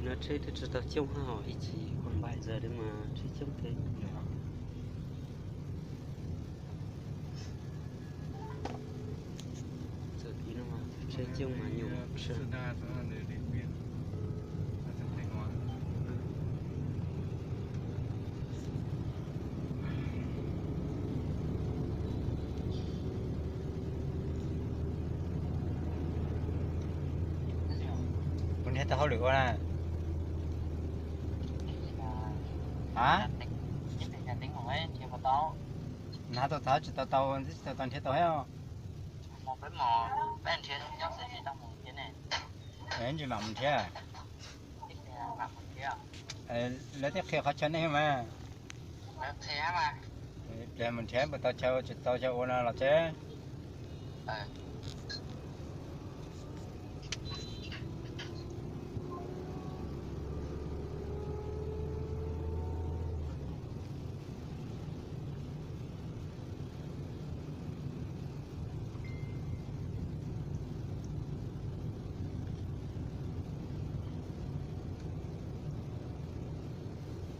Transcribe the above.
No tsheb twb tsis tau coob hos ib chim ua npaim zog mas tsheb coob thiab. Txawm tim no mas tsheb coob mas nyuam tshaj. Puas nrhiav tau hauj lwm ua na? A, hnav tau txhav tsis tau tau, tsis tau tau nrhiav tau thiab. Ntsis mam mus nrhiav. Lawv twb qhia qhov chaw nej mas. Pliag mus nrhiav puas tau chaw tsis tau chaw ua no los tsev.